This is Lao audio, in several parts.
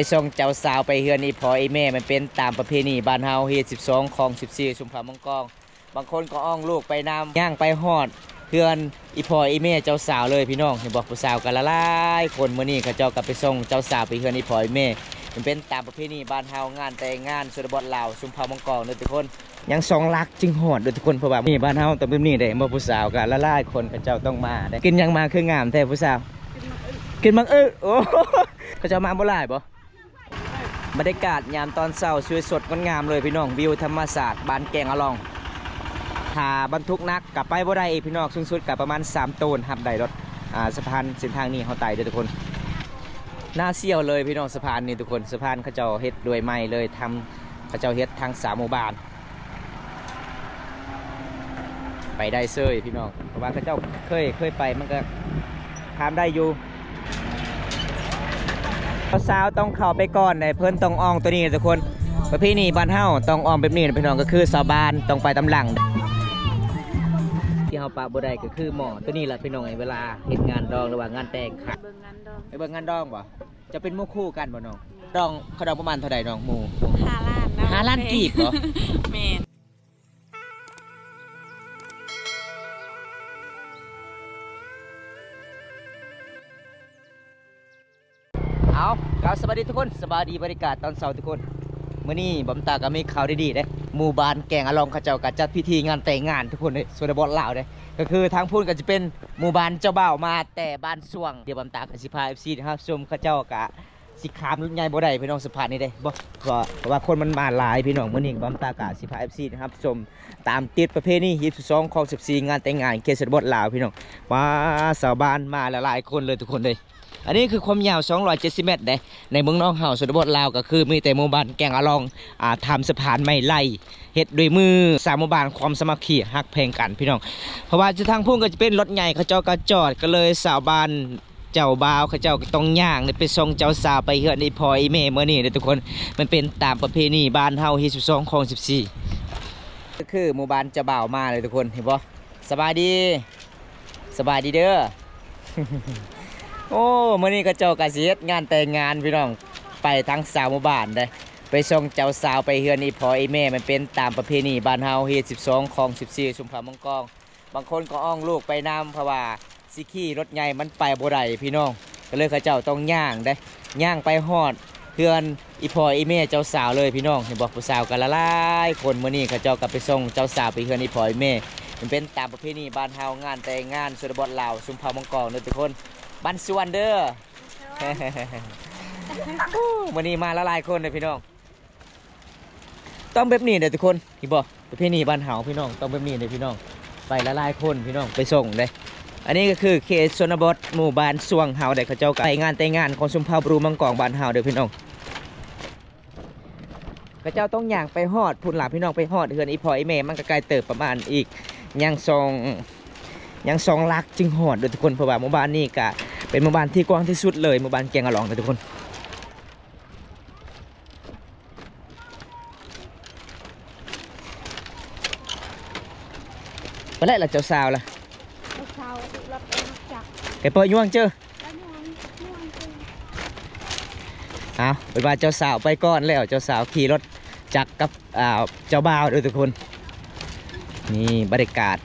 ໄປສົ່ງເຈົ້າສາວໄປເຮືອນອີ່ພໍ່ອີ່ແມ່ ມັນເປັນຕາມປະເພນີບ້ານເຮົາ ຮີດສິບສອງ ຄອງສິບສີ່ ຊຸມເຜົ່າມັງກອງ. ບາງຄົນກໍອ້ອງລູກໄປນຳ ຍ່າງໄປຮອດເຮືອນອີ່ພໍ່ອີ່ແມ່ເຈົ້າສາວເລີຍພີ່ນ້ອງ. ເຫັນບໍ່ ຜູ້ສາວກໍຫຼາຍໆຄົນ. ມື້ນີ້ເຂົາເຈົ້າກໍໄປສົ່ງເຈົ້າສາວໄປເຮືອນອີ່ພໍ່ອີ່ແມ່ ມັນເປັນຕາມປະເພນີບ້ານເຮົາ ງານແຕ່ງງານຊົນນະບົດລາວ ຊຸມເຜົ່າມັງກອງເດີທຸກຄົນ. ຍັງສອງຫຼັກຈຶ່ງຮອດເດີທຸກຄົນ ເພາະວ່ານີ້ບ້ານເຮົາຕ້ອງແບບນີ້ເດ້ ບໍ່ ຜູ້ສາວກໍຫຼາຍໆຄົນ ເຂົາເຈົ້າຕ້ອງມາເດ້. ກິນຫຍັງມາຄືງາມແທ້ຜູ້ສາວ? ກິນໝາກອຶ. ກິນໝາກອຶ. ໂອ້ ເຂົາເຈົ້າມາບໍ່ຫຼາຍບໍ່? ບັນຍາກາດຍາມຕອນເຊົ້າ ສວຍສົດງົດງາມເລີຍພີ່ນ້ອງ. ວິວທຳມະຊາດບ້ານແກງອະລອງ. ຖ້າບັນທຸກໜັກກໍໄປບໍ່ໄດ້ອີກພີ່ນ້ອງ ສູງສຸດກໍປະມານສາມໂຕນ ຮັບໄດ້ລົດ. ອ່າ ສະພານເສັ້ນທາງນີ້ເຮົາໄຕ່ເດີທຸກຄົນ. ໜ້າສ່ຽວເລີຍພີ່ນ້ອງ ສະພານນີ້ທຸກຄົນ. ສະພານເຂົາເຈົ້າເຮັດດ້ວຍໄມ້ເລີຍ ທຳ ເຂົາເຈົ້າເຮັດທັງສາມໝູ່ບ້ານ ໄປໄດ້ເຊີຍພີ່ນ້ອງ ເພາະວ່າເຂົາເຈົ້າເຄີຍ ເຄີຍໄປ ມັນກໍຂ້າມໄດ້ຢູ່. ສາວໆຕ້ອງເຂົ້າໄປກ່ອນເດ້ ເພິ່ນຕ້ອງອ້ອງໂຕນີ້ທຸກຄົນ. ປະເພນີບ້ານເຮົາຕ້ອງອ້ອງແບບນີ້ນະພີ່ນ້ອງ ກໍຄືຊາວບ້ານຕ້ອງໄປຕາມຫຼັງ. ທີ່ເຮົາປະບໍ່ໄດ້ກໍຄືໝໍ້ໂຕນີ້ລະພີ່ນ້ອງ ເວລາເຮັດງານດອງ ຫຼືວ່າງານແຕ່ງ. ໄປເບິ່ງງານດອງ. ໄປເບິ່ງງານດອງບໍ່? ຈະເປັນໝູ່ຄູ່ກັນບໍ່ນ້ອງ? ດອງ ເຂົາດອງປະມານເທົ່າໃດນ້ອງ? ໝູ່ ຫ້າລ້ານນະ. ຫ້າລ້ານກີບບໍ່? ແມ່ນ. ເອົາ ກໍສະບາຍດີທຸກຄົນ ສະບາຍດີບັນຍາກາດຕອນເຊົ້າທຸກຄົນ. ມື້ນີ້ບອມຕາກໍມີຂ່າວດີໆເດ້ ໝູ່ບ້ານແກງອະລອງເຂົາເຈົ້າກໍຈັດພິທີງານແຕ່ງງານທຸກຄົນເດ້ ຊົນນະບົດລາວເດ້. ກໍຄືທາງພຸ້ນກໍຈະເປັນໝູ່ບ້ານເຈົ້າບ່າວມາແຕ່ບ້ານສວງ. ດຽວບອມຕາກໍຊິພາເອັຟຊີໄດ້ຮັບຊົມ ເຂົາເຈົ້າກໍ ຊິຂ້າມລົດໃຫຍ່ບໍ່ໄດ້ພີ່ນ້ອງ ສະພານນີ້ເດ້ ບໍ່ ເພາະ ເພາະວ່າຄົນມັນມາຫຼາຍພີ່ນ້ອງ. ມື້ນີ້ບອມຕາກະຊິພາເອັຟຊີໄດ້ຮັບຊົມ ຕາມຕິດປະເພນີຮີດສິບສອງ ຄອງສິບສີ່ ງານແຕ່ງງານເຂດຊົນນະບົດລາວພີ່ນ້ອງ. ວ້າ ຊາວບ້ານມາຫຼາຍໆຄົນເລີຍທຸກຄົນເລີຍ. ອັນນີ້ຄືຄວາມຍາວສອງຮ້ອຍເຈັດສິບແມັດເດ້. ໃນເມືອງນອກເຮົາຊົນນະບົດລາວ ກໍຄືມີແຕ່ໝູ່ບ້ານແກງອະລອງ ອ່າ ທຳສະພານໄມ້ໄລ່ ເຮັດດ້ວຍມື ສາມໝູ່ບ້ານຄວາມສາມັກຄີຮັກແພງກັນພີ່ນ້ອງ. ເພາະວ່າຢູ່ທາງພຸ້ນກໍຈະເປັນລົດໃຫຍ່ ເຂົາເຈົ້າກໍຈອດ ກໍເລີຍຊາວບ້ານ ເຈົ້າບ່າວເຂົາເຈົ້າກໍຕ້ອງຍ່າງໄດ້ໄປສົ່ງເຈົ້າສາວໄປເຮືອນອີ່ພໍ່ອີ່ແມ່ມື້ນີ້ເດ້ທຸກຄົນ. ມັນເປັນຕາມປະເພນີບ້ານເຮົາ ຮີດສິບສອງ ຄອງສິບສີ່ ກໍຄືໝູ່ບ້ານເຈົ້າບ່າວມາເລີຍທຸກຄົນ ເຫັນບໍ່? ສະບາຍດີ ສະບາຍດີເດີ. ໂອ້ ມື້ນີ້ເຂົາເຈົ້າກໍຊິເຮັດງານແຕ່ງງານພີ່ນ້ອງ ໄປທັງສາມໝູ່ບ້ານເດ້ ໄປສົ່ງເຈົ້າສາວໄປເຮືອນອີ່ພໍ່ອີ່ແມ່. ມັນເປັນຕາມປະເພນີບ້ານເຮົາ ຮີດສິບສອງ ຄອງສິບສີ່ ຊຸມເຜົ່າມັງກອງ. ບາງຄົນກໍອ້ອງລູກໄປນຳ ເພາະວ່າຊິຂີ່ລົດໃຫຍ່ມັນໄປບໍ່ໄດ້ພີ່ນ້ອງ ກໍເລີຍເຂົາເຈົ້າຕ້ອງຍ່າງເດ້ ຍ່າງໄປຮອດເຮືອນອີ່ພໍ່ອີ່ແມ່ເຈົ້າສາວເລີຍພີ່ນ້ອງ. ເຫັນບໍ່ ຜູ້ສາວກໍຫຼາຍໆຄົນ. ມື້ນີ້ເຂົາເຈົ້າກໍໄປສົ່ງເຈົ້າສາວໄປເຮືອນອີ່ພໍ່ອີ່ແມ່. ມັນເປັນຕາມປະເພນີບ້ານເຮົາ ງານແຕ່ງງານຊົນນະບົດລາວ ຊຸມເຜົ່າມັງກອງເດີທຸກຄົນ ບ້ານສວນເດີ. ໂອ້ ມື້ນີ້ມາຫຼາຍໆຄົນເດີພີ່ນ້ອງ. ຕ້ອງແບບນີ້ເດີທຸກຄົນ ເຫັນບໍ່? ປະເພນີບ້ານເຮົາພີ່ນ້ອງ ຕ້ອງແບບນີ້ເດີພີ່ນ້ອງ. ໄປຫຼາຍໆຄົນພີ່ນ້ອງ ໄປສົ່ງເດ້. ອັນນີ້ກໍຄືເຂດຊົນນະບົດ ໝູ່ບ້ານສວງເຮົາເດ້. ເຂົາເຈົ້າກໍໄປງານແຕ່ງງານຂອງຊົນເຜົ່າບຣູມັງກອງບ້ານເຮົາເດີພີ່ນ້ອງ. ເຂົາເຈົ້າຕ້ອງຍ່າງໄປຮອດພຸ້ນລະພີ່ນ້ອງ ໄປຮອດເຮືອນອີ່ພໍ່ອີ່ແມ່ ມັນກໍໄກເຕີບ ປະມານອີກຍັງສອງ ຍັງສອງຫຼັກຈຶ່ງຮອດເດີທຸກຄົນ. ເພາະວ່າໝູ່ບ້ານນີ້ກະເປັນໝູ່ບ້ານທີ່ກວ້າງທີ່ສຸດເລີຍ ໝູ່ບ້ານແກງອະຫຼອງເດີທຸກຄົນ. ໄປແລ້ວລະເຈົ້າສາວລະ ເຈົ້າສາວລັບໄປຮັບຈັກ ໄປເປີດຍວງເຈີ. ເອົາ ເປັນວ່າເຈົ້າສາວໄປກ່ອນແລ້ວ ເຈົ້າສາວຂີ່ລົດຈັກກັບ ອ່າ ເຈົ້າບ່າວເດີທຸກຄົນ. ນີ້ບັນຍາກາດ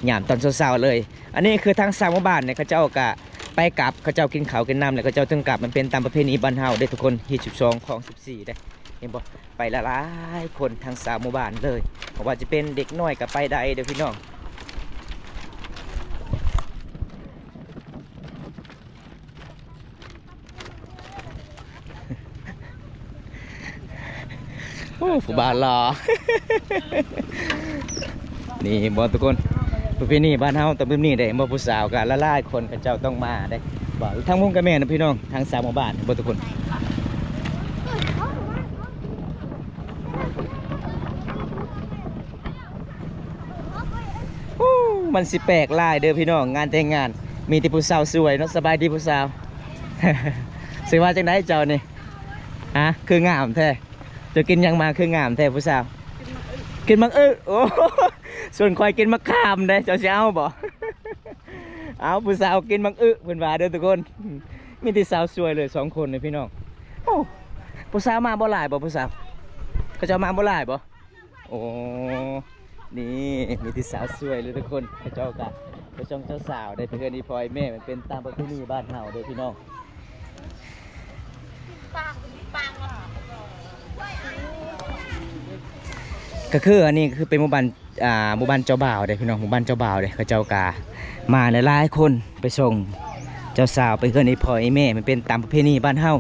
ຍາມຕອນເຊົ້າໆເລີຍ. ອັນນີ້ຄືທາງຊາວໝູ່ບ້ານນີ້ ເຂົາເຈົ້າກະໄປກັບ ເຂົາເຈົ້າກິນເຂົ້າກິນນ້ຳແລ້ວ ເຂົາເຈົ້າຈຶ່ງກັບ. ມັນເປັນຕາມປະເພນີບ້ານເຮົາເດ້ທຸກຄົນ ຮີດສິບສອງ ຄອງສິບສີ່ເດ້. ເຫັນບໍ່? ໄປຫຼາຍໆຄົນ ທັງຊາວໝູ່ບ້ານເລີຍ ບໍ່ວ່າຈະເປັນເດັກນ້ອຍກໍໄປໄດ້ເດີພີ່ນ້ອງ. ໂອ້ ຜູ້ບ່າວຫຼໍ່ ນີ້ບໍ່ທຸກຄົນ ປະເພນີບ້ານເຮົາຕ້ອງແບບນີ້ເດ້. ບໍ່ ຜູ້ສາວກໍຫຼາຍໆຄົນ ເຂົາເຈົ້າຕ້ອງມາເດ້. ບໍ່ ທາງມຸມກໍແມ່ນນະພີ່ນ້ອງ ທາງຊາວໝູ່ບ້ານບໍ່ທຸກຄົນ. ໂອ້ ມັນຊິແປກຫຼາຍເດີພີ່ນ້ອງ ງານແຕ່ງງານ ມີແຕ່ຜູ້ສາວສວຍເນາະ. ສະບາຍດີຜູ້ສາວ ຊື່ວ່າຈັ່ງໃດເຈົ້ານີ້? ຮະ ຄືງາມແທ້? ເຈົ້າກິນຫຍັງມາຄືງາມແທ້ຜູ້ສາວ? ກິນໝາກອຶ. ກິນໝາກອຶ. ໂອ້ ສ່ວນຂ້ອຍກິນໝາກຂາມເດ້ ເຈົ້າຊິເອົາບໍ່? ເອົາ ຜູ້ສາວກິນໝາກອຶເພິ່ນວ່າເດີທຸກຄົນ. ມີແຕ່ສາວສວຍເລີຍສອງຄົນນີ້ພີ່ນ້ອງ. ໂອ້ ຜູ້ສາວມາບໍ່ຫຼາຍບໍ່? ຜູ້ສາວ ເຂົາເຈົ້າມາບໍ່ຫຼາຍບໍ່? ໂອ້ ນີ້ມີແຕ່ສາວສວຍເລີຍທຸກຄົນ. ເຂົາເຈົ້າກະໄປສົ່ງເຈົ້າສາວໄດ້ ໄປເຮືອນອີ່ພໍ່ອີ່ແມ່ ມັນເປັນຕາມປະເພນີບ້ານເຮົາເດີພີ່ນ້ອງ. ກະຄືອັນນີ້ກະຄືເປັນໝູ່ບ້ານ ອ່າ ໝູ່ບ້ານເຈົ້າບ່າວເດ້ພີ່ນ້ອງ ໝູ່ບ້ານເຈົ້າບ່າວເດ້. ເຂົາເຈົ້າກະມາຫຼາຍໆຄົນ ໄປສົ່ງເຈົ້າສາວໄປເຮືອນອີ່ພໍ່ອີ່ແມ່ ມັນເປັນຕາມປະເພນີບ້ານເຮົາ.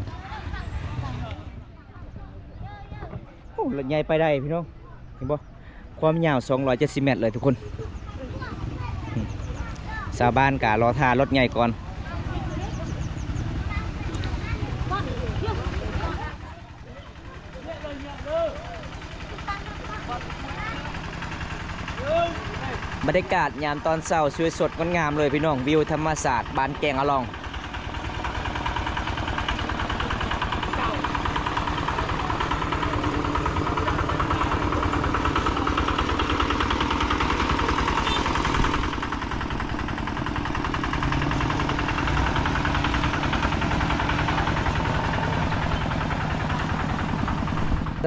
ໂອ້ ລົດໃຫຍ່ໄປໄດ້ພີ່ນ້ອງ ເຫັນບໍ່? ຄວາມຍາວສອງຮ້ອຍເຈັດສິບແມັດເລີຍທຸກຄົນ. ຊາວບ້ານກະລໍຖ້າລົດໃຫຍ່ກ່ອນ. ບັນຍາກາດຍາມຕອນເຊົ້າສວຍສົດງົດງາມເລີຍພີ່ນ້ອງ ວິວທຳມະຊາດບ້ານແກງອະລອງ.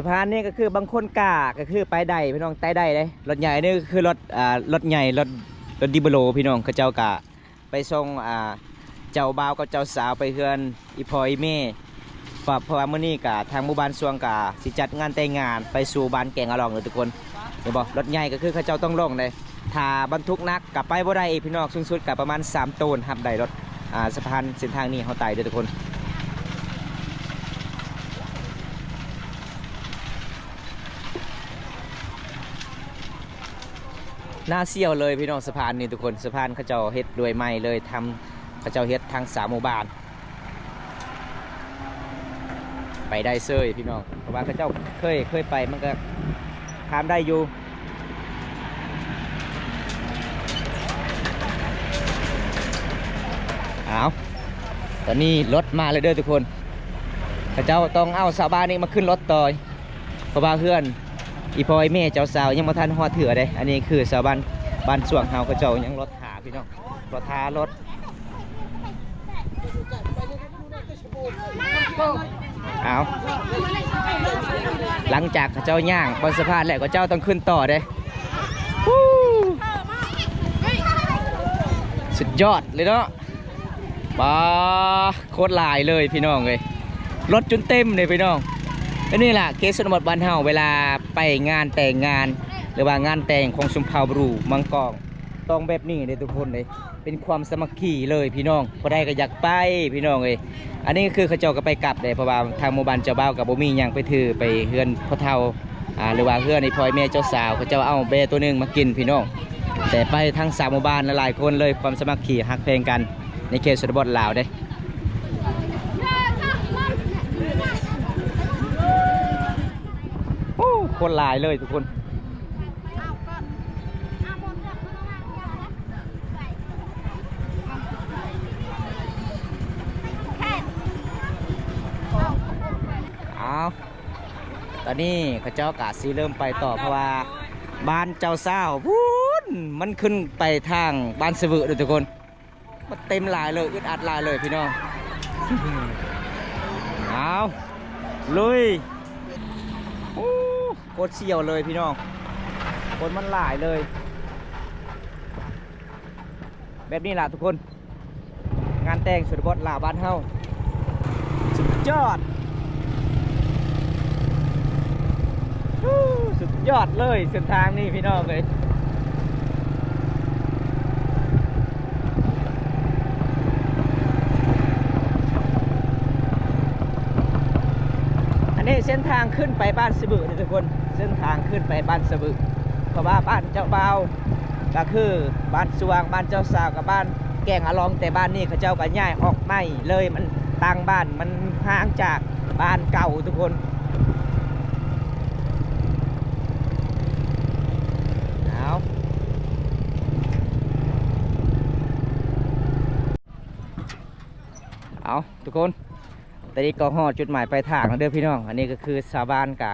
ສະພານນີ້ກະຄືບາງຄົນກ້າກະຄືໄປໄດ້ພີ່ນ້ອງ ໄຕ່ໄດ້ເດ້. ລົດໃຫຍ່ນີ້ກະຄືລົດ ອ່າ ລົດໃຫຍ່ ລົດ ລົດດີໂບໂລພີ່ນ້ອງ ເຂົາເຈົ້າກະ ໄປສົ່ງ ອ່າ ເຈົ້າບ່າວກັບເຈົ້າສາວໄປເຮືອນອີ່ພໍ່ອີ່ແມ່ ເພາະ ເພາະວ່າມື້ນີ້ກະທາງໝູ່ບ້ານຊ່ວງກະຊິຈັດງານແຕ່ງງານ ໄປສູ່ບ້ານແກງອະລອງເດີທຸກຄົນ. ເຫັນບໍ່? ລົດໃຫຍ່ກະຄືເຂົາເຈົ້າຕ້ອງລົງເດ້ ຖ້າບັນທຸກໜັກກະໄປບໍ່ໄດ້ອີກພີ່ນ້ອງ ສູງສຸດກະປະມານສາມໂຕນ ຮັບໄດ້ລົດ ອ່າ ສະພານເສັ້ນທາງນີ້ເຮົາໄຕ່ເດີທຸກຄົນ. ໜ້າສ່ຽວເລີຍພີ່ນ້ອງ ສະພານນີ້ທຸກຄົນ ສະພານເຂົາເຈົ້າເຮັດດ້ວຍໄມ້ເລີຍ ທຳ ເຂົາເຈົ້າເຮັດທັງສາມໝູ່ບ້ານ ໄປໄດ້ເສີຍພີ່ນ້ອງ ເພາະວ່າເຂົາເຈົ້າເຄີຍ ເຄີຍໄປ ມັນກະຂ້າມໄດ້ຢູ່. ອ້າວ ຕອນນີ້ລົດມາແລ້ວເດີທຸກຄົນ ເຂົາເຈົ້າຕ້ອງເອົາຊາວບ້ານນີ້ມາຂຶ້ນລົດຕໍ່ ເພາະວ່າເຮືອນອີ່ພໍ່ອີ່ແມ່ເຈົ້າສາວຍັງບໍ່ທັນຮອດເທື່ອເດ້. ອັນນີ້ຄືຊາວບ້ານ ບ້ານຊ່ວງເຮົາ ເຂົາເຈົ້າຍັງລໍຖ້າພີ່ນ້ອງ ລໍຖ້າລົດ. ເອົາ ຫຼັງຈາກເຂົາເຈົ້າຍ່າງບ່ອນສະພານແລ້ວ ເຂົາເຈົ້າຕ້ອງຂຶ້ນຕໍ່ເດ້. ສຸດຍອດເລີຍເນາະ. ປາ ໂຄດຫຼາຍເລີຍພີ່ນ້ອງເອີຍ ລົດຈົນເຕັມເດ້ພີ່ນ້ອງ. ອັນນີ້ລະເຂດຊົນນະບົດບ້ານເຮົາ ເວລາໄປງານແຕ່ງງານ ຫຼືວ່າງານແຕ່ງຂອງຊົນເຜົ່າບຣູມັງກອງ ຕ້ອງແບບນີ້ເດ້ທຸກຄົນເດ້ ເປັນຄວາມສາມັກຄີເລີຍພີ່ນ້ອງ. ຜູ້ໃດກະຢາກໄປພີ່ນ້ອງເອີຍ. ອັນນີ້ຄືເຂົາເຈົ້າກະໄປກັບເດ້ ເພາະວ່າທາງໝູ່ບ້ານເຈົ້າບ່າວກະບໍ່ມີຫຍັງໄປຖືໄປເຮືອນພໍ່ເຖົ້າ ອ່າ ຫຼືວ່າເຮືອນອີ່ພໍ່ອີ່ແມ່ເຈົ້າສາວ ເຂົາເຈົ້າເອົາແບ້ໂຕໜຶ່ງມາກິນພີ່ນ້ອງ. ແຕ່ໄປທັງສາມໝູ່ບ້ານຫຼາຍໆຄົນເລີຍ ຄວາມສາມັກຄີຮັກແພງກັນໃນເຂດຊົນນະບົດລາວເດ້. ໂອ້ ຄົນຫຼາຍເລີຍທຸກຄົນ. ເອົາ ຕອນນີ້ເຂົາເຈົ້າກະຊິເລີ່ມໄປຕໍ່ ເພາະວ່າບ້ານເຈົ້າສາວພຸ້ນ ມັນຂຶ້ນໄປທາງບ້ານສະວຶເດີທຸກຄົນ. ມັນເຕັມຫຼາຍເລີຍ ອຶດອັດຫຼາຍເລີຍພີ່ນ້ອງ. ເອົາ ລຸຍ. ໂອ້ ໂຄດສ່ຽວເລີຍພີ່ນ້ອງ ຄົນມັນຫຼາຍເລີຍ. ແບບນີ້ລະທຸກຄົນ ງານແຕ່ງຊົນນະບົດລາວບ້ານເຮົາ ສຸດຍອດ ສຸດຍອດເລີຍເສັ້ນທາງນີ້ພີ່ນ້ອງເອີຍ. ອັນນີ້ເສັ້ນທາງຂຶ້ນໄປບ້ານສະບຶເດີທຸກຄົນ ເສັ້ນທາງຂຶ້ນໄປບ້ານສະບຶ ເພາະວ່າບ້ານເຈົ້າບ່າວ ກະຄືບ້ານສວ່າງ ບ້ານເຈົ້າສາວ ກັບບ້ານແກງອະລອງ ແຕ່ບ້ານນີ້ເຂົາເຈົ້າກະຍ້າຍອອກໃໝ່ເລີຍ ມັນຕ່າງບ້ານ ມັນຫ່າງຈາກບ້ານເກົ່າທຸກຄົນ. ເອົາ ເອົາ ທຸກຄົນ ຕອນນີ້ກະຮອດຈຸດໝາຍປາຍທາງແລ້ວເດີພີ່ນ້ອງ. ອັນນີ້ກະຄືຊາວບ້ານກະ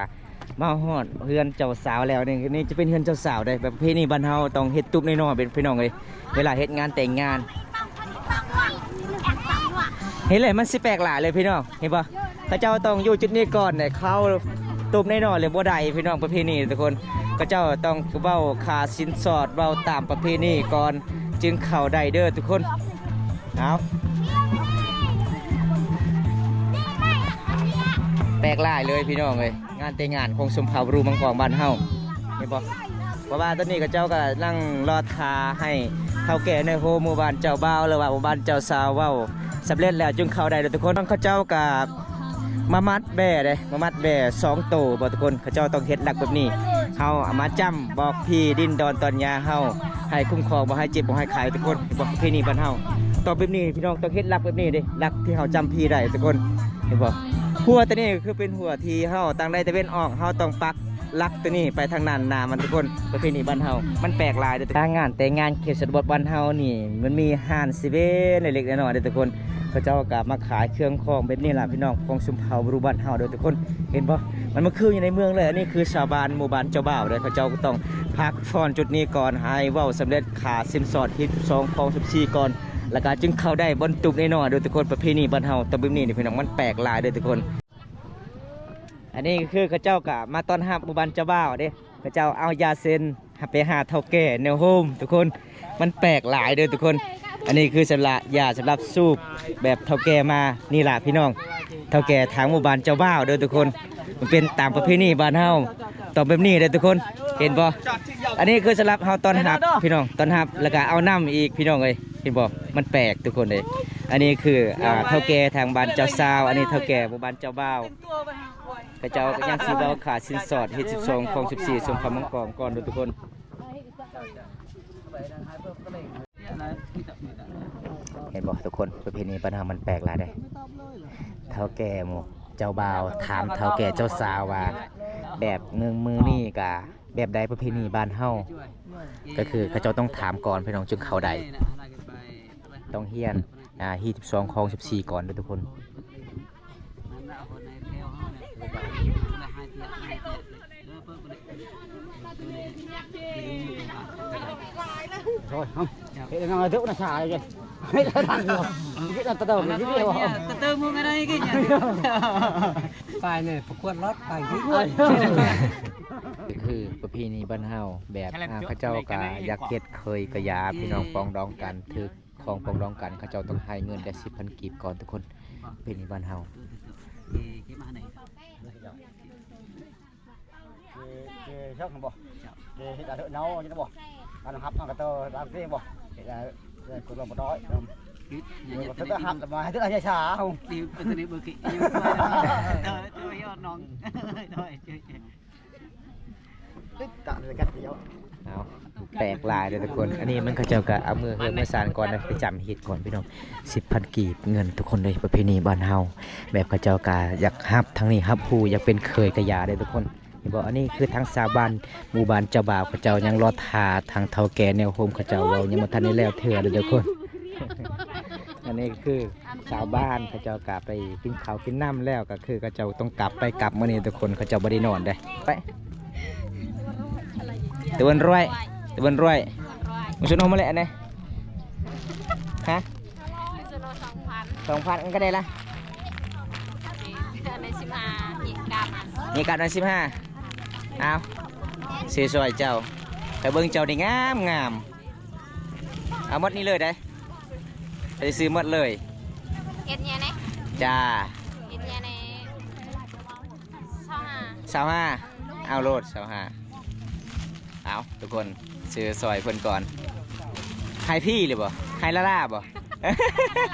ມາຮອດເຮືອນເຈົ້າສາວແລ້ວ. ນີ້ ນີ້ຈະເປັນເຮືອນເຈົ້າສາວເດ້ ແບບປະເພນີບ້ານເຮົາຕ້ອງເຮັດຕູບນ້ອຍໆ ເປັນພີ່ນ້ອງເອີຍ ເວລາເຮັດງານແຕ່ງງານ. ເຫັນແລ້ວມັນຊິແປກຫຼາຍເລີຍພີ່ນ້ອງ ເຫັນບໍ່? ທ ເຂົາເຈົ້າຕ້ອງຢູ່ຈຸດນີ້ກ່ອນ ເຂົ້າຕູບນ້ອຍໆ ແລ້ວບໍ່ໄດ້ ພີ່ນ້ອງ ປະເພນີທຸກຄົນ. ເຂົາເຈົ້າຕ້ອງເວົ້າຄ່າສິນສອດ ເວົ້າຕາມປະເພນີກ່ອນ ຈຶ່ງເຂົ້າໄດ້ເດີທຸກຄົນ. ເອົາ ແປກຫຼາຍເລີຍພີ່ນ້ອງເອີຍ ງານແຕ່ງງານຂອງຊົນເຜົ່າບຣູມັງກອງບ້ານເຮົາ ເຫັນບໍ່? ເພາະວ່າຕອນນີ້ເຂົາເຈົ້າກຳລັງລໍຖ້າໃຫ້ເຖົ້າແກ່ໃນໂຮມໝູ່ບ້ານເຈົ້າບ່າວ ຫຼືວ່າໝູ່ບ້ານເຈົ້າສາວເວົ້າສຳເລັດແລ້ວຈຶ່ງເຂົ້າໄດ້ເດີທຸກຄົນ. ເຂົາເຈົ້າກະມາມັດແບ້ເດ້ ມາມັດແບ້ສອງໂຕບໍ່ທຸກຄົນ. ເຂົາເຈົ້າຕ້ອງເຮັດຫຼັກແບບນີ້ ເຮົາເອົາມາຈ້ຳບອກຜີດິນດອນຕອນຍາເຮົາ ໃຫ້ຄຸ້ມຄອງ ບໍ່ໃຫ້ເຈັບ ບໍ່ໃຫ້ໄຂ້ທຸກຄົນ. ເຫັນບໍ່? ປະເພນີບ້ານເຮົາຕ້ອງແບບນີ້ພີ່ນ້ອງ ຕ້ອງເຮັດຫຼັກແບບນີ້ເດ້ ຫຼັກທີ່ເຮົາຈ້ຳຜີໄດ້ທຸກຄົນ. ເຫັນບໍ່? ຮົ້ວໂຕນີ້ຄືເປັນຮົ້ວທີ່ເຮົາຕັ້ງໃນຕາເວັນອອກ ເຮົາຕ້ອງປັກ ຫຼັກໂຕນີ້ໄປທາງດ້ານໜ້າມັນທຸກຄົນ. ປະເພນີບ້ານເຮົາມັນແປກຫຼາຍເດີ. ທາງງານແຕ່ງງານເຂດຊົນນະບົດບ້ານເຮົານີ້ ມັນມີຮ້ານເຊເວັ່ນເລັກໆນ້ອຍໆເດີທຸກຄົນ. ເຂົາເຈົ້າກໍມາຂາຍເຄື່ອງຂອງແບບນີ້ລະພີ່ນ້ອງ ຂອງຊົນເຜົ່າບຣູບ້ານເຮົາເດີທຸກຄົນ. ເຫັນບໍ່? ມັນມາຄືຢູ່ໃນເມືອງເລີຍ. ອັນນີ້ຄືຊາວບ້ານໝູ່ບ້ານເຈົ້າບ່າວເດີ. ເຂົາເຈົ້າຕ້ອງພັກຜ່ອນຈຸດນີ້ກ່ອນ ໃຫ້ເວົ້າສຳເລັດຄ່າສິນສອດຮີດສິບສອງ ຄອງສິບສີ່ກ່ອນ ແລ້ວກໍຈຶ່ງເຂົ້າໄດ້ບ່ອນຕູບນ້ອຍໆເດີທຸກຄົນ. ປະເພນີບ້ານເຮົາຕ້ອງແບບນີ້ເດີພີ່ນ້ອງ ມັນແປກຫຼາຍເດີທຸກຄົນ. ອັນນີ້ກໍຄືເຂົາເຈົ້າກໍມາຕ້ອນຮັບໝູ່ບ້ານເຈົ້າບ່າວເດ້ ເຂົາເຈົ້າເອົາຢາເຊັນໄປຫາເຖົ້າແກ່ແນວໂຮມທຸກຄົນ. ມັນແປກຫຼາຍເດີທຸກຄົນ. ອັນນີ້ຄືສຳລັບຢາສຳລັບສູບແບບເຖົ້າແກ່ມານີ້ລະພີ່ນ້ອງ. ເຖົ້າແກ່ທາງໝູ່ບ້ານເຈົ້າບ່າວເດີທຸກຄົນ. ມັນເປັນຕາມປະເພນີບ້ານເຮົາ ຕ້ອງແບບນີ້ເດີທຸກຄົນ. ເຫັນບໍ່? ອັນນີ້ຄືສຳລັບເຮົາຕ້ອນຮັບພີ່ນ້ອງ ຕ້ອນຮັບ ແລ້ວກໍເອົານ້ຳອີກພີ່ນ້ອງເອີຍ. ເຫັນບໍ່? ມັນແປກທຸກຄົນເດ້. ອັນນີ້ຄື ອ່າ ເຖົ້າແກ່ທາງບ້ານເຈົ້າສາວ ອັນນີ້ເຖົ້າແກ່ໝູ່ບ້ານເຈົ້າບ່າວ. ເຂົາເຈົ້າກໍຍັງຊິເວົ້າຄ່າສິນສອດຮີດສິບສອງ ຄອງສິບສີ່ ຊົນເຜົ່າມັງກອງກ່ອນເດີທຸກຄົນ. ເຫັນບໍ່ທຸກຄົນ? ປະເພນີບ້ານເຮົາມັນແປກຫຼາຍເດ້. ເຖົ້າແກ່ໝູ່ເຈົ້າບ່າວຖາມເຖົ້າແກ່ເຈົ້າສາວວ່າ ແບບເມືອງມື້ນີ້ກະແບບໃດປະເພນີບ້ານເຮົາ? ກໍຄືເຂົາເຈົ້າຕ້ອງຖາມກ່ອນພີ່ນ້ອງ ຈຶ່ງເຂົ້າໄດ້. ຕ້ອງຮຽນ ອ່າ ຮີດສິບສອງ ຄອງສິບສີ່ກ່ອນເດີທຸກຄົນ. ໂອ້ຍ ເຮັດຫຍັງເດີນະຊາເດ້. ເຮັດຫຍັງເດີນະຊາເດ້. ເຮັດຫຍັງເດີນະຊາເດ້. ໄປນີ້ປະກວດລົດໄປ. ຄືປະເພນີບ້ານເຮົາ ແບບ ອ່າ ເຂົາເຈົ້າກະຢາກເຮັດເຂີຍກະຢາ ພີ່ນ້ອງປອງດອງກັນ ຖືກ ຂອງປອງດອງກັນ ເຂົາເຈົ້າຕ້ອງໃຫ້ເງິນໄດ້ສິບພັນກີບກ່ອນທຸກຄົນ. ເປັນບ້ານເຮົາ ເຈ ເຈເຊີງບໍ່? ເຈເຮັດອັນເນາະ ຢູ່ບໍ່? ອັນຮັບອັນກະເຕີລາງເຕບໍ່? ເຮັດອັນ ເຮັດອັນຄົນລະບໍ່ນ້ອຍ ເຮັດອັນຮັບແຕ່ມາໃຫ້ເທື່ອໃຫຍ່ຊາ. ເອົາ ແປກຫຼາຍເດີທຸກຄົນ. ອັນນີ້ມັນເຂົາເຈົ້າກະເອົາມືເຮືອນມືຊານກ່ອນນະ ໄປຈຳຮີດກ່ອນພີ່ນ້ອງ. ສິບພັນກີບເງິນທຸກຄົນເດີ. ປະເພນີບ້ານເຮົາ ແບບເຂົາເຈົ້າກະຢາກຮັບທາງນີ້ຮັບຮູ້ ຢາກເປັນເຂີຍກະຢາເດີທຸກຄົນ. ເຫັນບໍ່? ອັນນີ້ຄືທາງຊາວບ້ານໝູ່ບ້ານເຈົ້າບ່າວ ເຂົາເຈົ້າຍັງລໍຖ້າທາງເຖົ້າແກ່ແນວໂຮມ ເຂົາເຈົ້າເວົ້າຍັງບໍ່ທັນໄດ້ແລ້ວເທື່ອເດີທຸກຄົນ. ອັນນີ້ຄືຊາວບ້ານເຂົາເຈົ້າກະໄປກິນເຂົ້າກິນນ້ຳແລ້ວ ກະຄືເຂົາເຈົ້າຕ້ອງກັບໄປກັບມື້ນີ້ທຸກຄົນ ເຂົາເຈົ້າບໍ່ໄດ້ນອນເດ້. ໄປ ຕະເວັນຮ້ອຍ ຕະເວັນຮ້ອຍ ມາຊົນໂຮມມາແຫຼະອັນນີ້. ຮະ? ສອງພັນ ມັນກະໄດ້ລະ ໃນສິບຫ້າ ນີ້ກັບ ນີ້ກັບໃນສິບຫ້າ. ເອົາ ຊື້ຊ່ອຍເຈົ້າ ໄປເບິ່ງເຈົ້ານີ້ງາມໆ. ເອົາໝົດນີ້ເລີຍເດ້ ໄປຊື້ໝົດເລີຍ. ເຮັດຫຍັງແດ່? ຈ້າ ເຮັດຫຍັງແດ່? ຊາວຫ້າ ຊາວຫ້າ ເອົາໂລດ ຊາວຫ້າ. ເອົາ ທຸກຄົນ ຊື້ຊ່ອຍເພິ່ນກ່ອນ. ໃຫ້ຟຣີຫຼືບໍ່? ໃຫ້ລ້າໆບໍ່?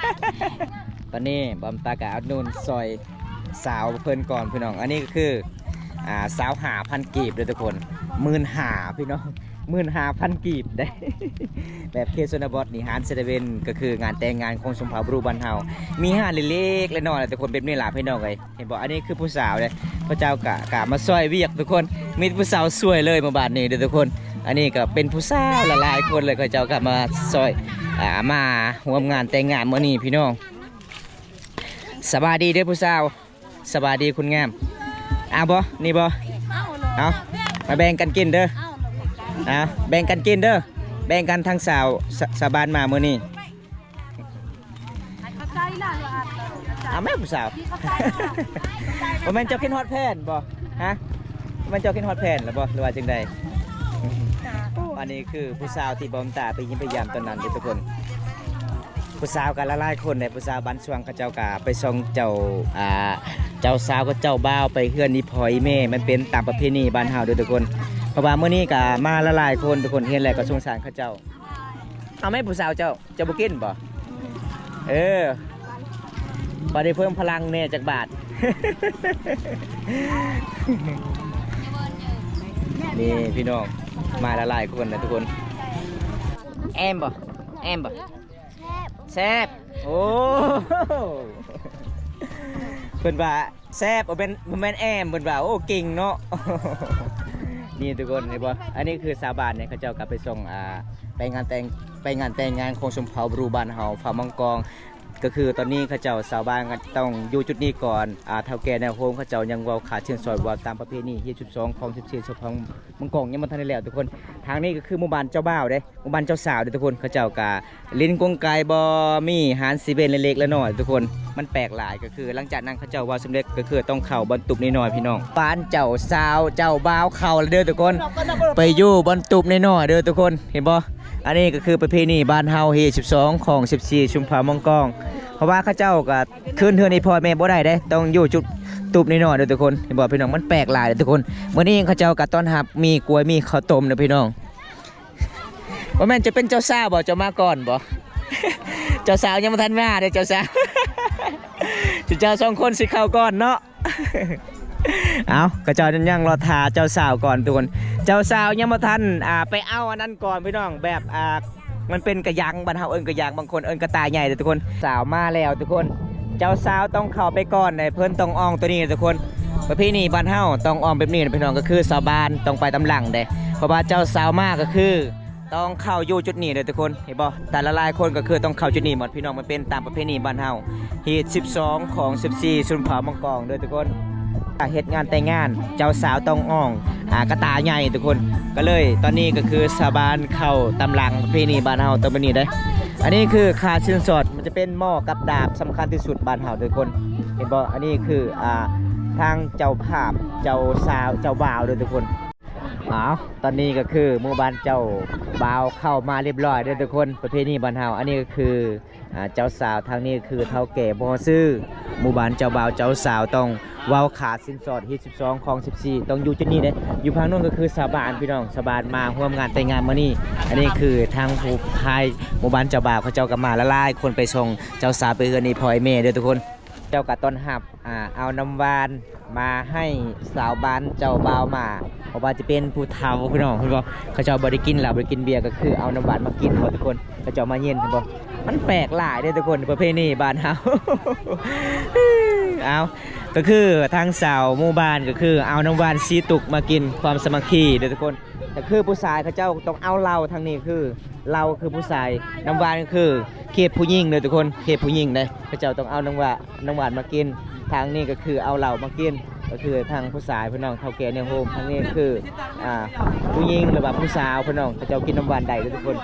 ຕອນນີ້ບອມຕາກະອຸດໜູນຊ່ອຍສາວເພິ່ນກ່ອນພີ່ນ້ອງ. ອັນນີ້ກະຄື ອ່າ ຊາວຫ້າພັນກີບເດີທຸກຄົນ. ໝື່ນຫ້າ ພີ່ນ້ອງ ໝື່ນຫ້າພັນກີບເດ້. ແບບເຂດຊົນນະບົດນີ້ ຮ້ານເຊເວັ່ນ ກະຄືງານແຕ່ງງານຂອງຊົນເຜົ່າບຣູບ້ານເຮົາ ມີຮ້ານເລັກໆນ້ອຍໆ ແຕ່ຄົນແບບນີ້ລະພີ່ນ້ອງເອີຍ. ເຫັນບໍ່? ອັນນີ້ຄືຜູ້ສາວເດ້ ເຂົາເຈົ້າກະ ກະມາຊ່ອຍວຽກທຸກຄົນ. ມີແຕ່ຜູ້ສາວສວຍເລີຍໝູ່ບ້ານນີ້ເດີທຸກຄົນ. ອັນນີ້ກະເປັນຜູ້ສາວຫຼາຍໆຄົນເລີຍ ເຂົາເຈົ້າກະມາຊ່ອຍ ອ່າ ມາຮ່ວມງານແຕ່ງງານມື້ນີ້ພີ່ນ້ອງ. ສະບາຍດີເດີຜູ້ສາວ. ສະບາຍດີຄົນງາມ. ເອົາບໍ່? ນີ້ບໍ່? ເອົາ ມາແບ່ງກັນກິນເດີ. ເອົາ ແບ່ງກັນກິນເດີ ແບ່ງກັນທັງຊາວ ຊາວບ້ານມາມື້ນີ້. ເອົາ ແມ່ນຜູ້ສາວ ບໍ່ແມ່ນເຈົ້າຄິດຮອດແພນບໍ່? ຮະ? ບໍ່ແມ່ນເຈົ້າຄິດຮອດແພນແລ້ວບໍ່ ຫຼືວ່າຈັ່ງໃດ? ໂອ້ ອັນນີ້ຄືຜູ້ສາວທີ່ບ່າວຕາໄປຢ້ຽມໄປຢາມຕອນນັ້ນເດ້ທຸກຄົນ. ຜູ້ສາວກໍຫຼາຍໆຄົນເດ້ ຜູ້ສາວບ້ານຊ່ວງ ເຂົາເຈົ້າກໍໄປສົ່ງເຈົ້າ ອ່າ ເຈົ້າສາວກັບເຈົ້າບ່າວໄປເຮືອນອີ່ພໍ່ອີ່ແມ່ ມັນເປັນຕາມປະເພນີບ້ານເຮົາເດີທຸກຄົນ. ເພາະວ່າມື້ນີ້ກໍມາຫຼາຍໆຄົນ ທຸກຄົນເຫັນແລ້ວກໍສົງສານເຂົາເຈົ້າ. ເອົາແມ່ຜູ້ສາວເຈົ້າ ເຈົ້າບໍ່ກິນບໍ່? ເອີ ພໍໄດ້ເພີ່ມພະລັງແດ່ຈັກບາດ. ນີ້ພີ່ນ້ອງ ມາຫຼາຍໆຄົນນະທຸກຄົນ. ແອມບໍ່? ແອມບໍ່? ແຊບ ແຊບ. ໂອ້ ເພິ່ນວ່າແຊບ ບໍ່ແມ່ນ ບໍ່ແມ່ນແອມ ເພິ່ນວ່າ. ໂອ້ ເກັ່ງເນາະ. ນີ້ທຸກຄົນເຫັນບໍ່? ອັນນີ້ຄືຊາວບ້ານນີ້ ເຂົາເຈົ້າກໍໄປສົ່ງ ອ່າ ໄປງານແຕ່ງ ໄປງານແຕ່ງງານຂອງຊົນເຜົ່າບຣູບ້ານເຮົາ ເຜົ່າມັງກອງ. ກໍຄືຕອນນີ້ເຂົາເຈົ້າ ຊາວບ້ານກໍຕ້ອງຢູ່ຈຸດນີ້ກ່ອນ. ອ່າ ເຖົ້າແກ່ແນວໂຮມເຂົາເຈົ້າຍັງເວົ້າຄ່າສິນສອດ ເວົ້າຕາມປະເພນີຮີດສິບສອງ ຂອງສິບສີ່ຊົນເຜົ່າມັງກອງ ຍັງບໍ່ທັນໄດ້ແລ້ວທຸກຄົນ. ທາງນີ້ກໍຄືໝູ່ບ້ານເຈົ້າບ່າວເດ້. ໝູ່ບ້ານເຈົ້າສາວເດ້ທຸກຄົນ ເຂົາເຈົ້າກະຫຼິ້ນກົງໄກບໍ ມີຮ້ານເຊເວັ່ນເລັກໆນ້ອຍໆທຸກຄົນ. ມັນແປກຫຼາຍ ກໍຄືຫຼັງຈາກນັ້ນເຂົາເຈົ້າເວົ້າສຳເລັດ ກໍຄືຕ້ອງເຂົ້າບ່ອນຕູບນ້ອຍໆ ພີ່ນ້ອງ. ບ້ານເຈົ້າສາວເຈົ້າບ່າວເຂົ້າແລ້ວເດີທຸກຄົນ ໄປຢູ່ບ່ອນຕູບນ້ອຍໆເດີທຸກຄົນ ເຫັນບໍ່? ອັນນີ້ກໍຄືປະເພນີບ້ານເຮົາ ຮີດສິບສອງ ຂອງສິບສີ່ ຊຸມເຜົ່າມັງກອງ ເພາະວ່າເຂົາເຈົ້າກໍຂຶ້ນເຮືອນອີ່ພໍ່ແມ່ບໍ່ໄດ້ເດ້ ຕ້ອງຢູ່ຈຸດຕູບນ້ອຍໆເດີທຸກຄົນ ເຫັນບໍ່ພີ່ນ້ອງ? ມັນແປກຫຼາຍເດີທຸກຄົນ. ມື້ນີ້ເຂົາເຈົ້າກໍຕ້ອນຮັບມີກ້ວຍ ມີເຂົ້າຕົ້ມເດີພີ່ນ້ອງ. ບໍ່ແມ່ນຈະເປັນເຈົ້າສາວບໍ່? ເຈົ້າມາກ່ອນບໍ່? ເຈົ້າສາວຍັງບໍ່ທັນມາເດ້ ເຈົ້າສາວ. ເຈົ້າສອງຄົນຊິເຂົ້າກ່ອນເນາະ. ເອົາ ເຂົາເຈົ້າຍັງລໍຖ້າເຈົ້າສາວກ່ອນທຸກຄົນ. ເຈົ້າສາວຍັງບໍ່ທັນ ອ່າ ໄປເອົາອັນນັ້ນກ່ອນພີ່ນ້ອງ ແບບ ອ່າ ມັນເປັນກະຍັງ ບ້ານເຮົາເອີ້ນກະຍັງ ບາງຄົນເອີ້ນກະຕ່າຍໃຫຍ່ເດີທຸກຄົນ. ສາວມາແລ້ວທຸກຄົນ. ເຈົ້າສາວຕ້ອງເຂົ້າໄປກ່ອນເດ້ ເພິ່ນຕ້ອງອອງໂຕນີ້ເດີທຸກຄົນ. ປະເພນີບ້ານເຮົາຕ້ອງອອງແບບນີ້ນະພີ່ນ້ອງ ກໍຄືຊາວບ້ານຕ້ອງໄປຕາມຫຼັງເດ້ ເພາະວ່າເຈົ້າສາວມາກໍຄືຕ້ອງເຂົ້າຢູ່ຈຸດນີ້ເດີທຸກຄົນ ເຫັນບໍ່? ແຕ່ລະຫຼາຍຄົນກໍຄືຕ້ອງເຂົ້າຈຸດນີ້ໝົດພີ່ນ້ອງ ມັນເປັນຕາມປະເພນີບ້ານເຮົາ ຮີດສິບສອງ ຂອງສິບສີ່ ຊົນເຜົ່າມັງກອງເດີທຸກຄົນ. ເຮັດງານແຕ່ງງານ ເຈົ້າສາວຕ້ອງອອງ ອ່າ ກະຕ່າໃຫຍ່ທຸກຄົນ. ກໍເລີຍຕອນນີ້ກໍຄືຊາວບ້ານເຂົ້າຕາມຫຼັງປະເພນີບ້ານເຮົາຕາມແບບນີ້ເດ້. ອັນນີ້ຄືຄ່າສິນສອດ ມັນຈະເປັນໝໍ້ກັບດາບ ສຳຄັນທີ່ສຸດບ້ານເຮົາທຸກຄົນ ເຫັນບໍ່? ອັນນີ້ຄື ອ່າ ທາງເຈົ້າພາບ ເຈົ້າສາວ ເຈົ້າບ່າວເດີທຸກຄົນ. ອ້າວ ຕອນນີ້ກໍຄືໝູ່ບ້ານເຈົ້າບ່າວເຂົ້າມາລຽບຮ້ອຍເດີທຸກຄົນ ປະເພນີບ້ານເຮົາ. ອັນນີ້ກໍຄື ອ່າ ເຈົ້າສາວ ທາງນີ້ຄືເຖົ້າແກ່ບໍ່ຊື່. ໝູ່ບ້ານເຈົ້າບ່າວເຈົ້າສາວຕ້ອງເວົ້າຄ່າສິນສອດ ຮີດສິບສອງ ຂອງສິບສີ່ ຕ້ອງຢູ່ຈຸດນີ້ເດ້. ຢູ່ຝັ່ງໂນ້ນກໍຄືຊາວບ້ານພີ່ນ້ອງ ຊາວບ້ານມາຮ່ວມງານແຕ່ງງານມື້ນີ້. ອັນນີ້ຄືທາງຜູ້ພາຍໝູ່ບ້ານເຈົ້າບ່າວ ເຂົາເຈົ້າກໍມາຫຼາຍໆຄົນໄປສົ່ງເຈົ້າສາວໄປເຮືອນອີ່ພໍ່ອີ່ແມ່ເດີທຸກຄົນ. ເຈົ້າກໍຕ້ອນຮັບ ອ່າ ເອົານ້ຳຫວານມາໃຫ້ຊາວບ້ານເຈົ້າບ່າວມາ ເພາະວ່າຈະເປັນຜູ້ເຖົ້າພີ່ນ້ອງ ເຫັນບໍ່? ເຂົາເຈົ້າບໍ່ໄດ້ກິນເຫຼົ້າ ບໍ່ໄດ້ກິນເບຍ ກໍຄືເອົານ້ຳຫວານມາກິນເນາະທຸກຄົນ. ເຂົາເຈົ້າມາເຢັນ ເຫັນບໍ່? ມັນແປກຫຼາຍເດ້ທຸກຄົນ ປະເພນີບ້ານເຮົາ. ເອົາ ກໍຄືທາງຊາວໝູ່ບ້ານ ກໍຄືເອົານ້ຳຫວານສີ່ຕຸກມາກິນ ຄວາມສາມັກຄີເດ້ທຸກຄົນ. ກໍຄືຜູ້ຊາຍເຂົາເຈົ້າຕ້ອງເອົາເຫຼົ້າ ທາງນີ້ຄືເຫຼົ້າຄືຜູ້ຊາຍ ນ້ຳຫວານຄືເຂດຜູ້ຍິງເດີທຸກຄົນ ເຂດຜູ້ຍິງເດ້. ເຂົາເຈົ້າຕ້ອງເອົານ້ຳຫວານ ນ້ຳຫວານມາກິນ. ທາງນີ້ກໍຄືເອົາເຫຼົ້າມາກິນ ກໍຄືທາງຜູ້ຊາຍພີ່ນ້ອງ ເຖົ້າແກ່ແນວໂຮມ. ທາງນີ້ຄື ອ່າ ຜູ້ຍິງ ຫຼືວ່າຜູ້ສາວພີ່ນ້ອງ ເຂົາເຈົ້າກິນນ້ຳຫວານໄດ້ເດີທຸກຄົນ.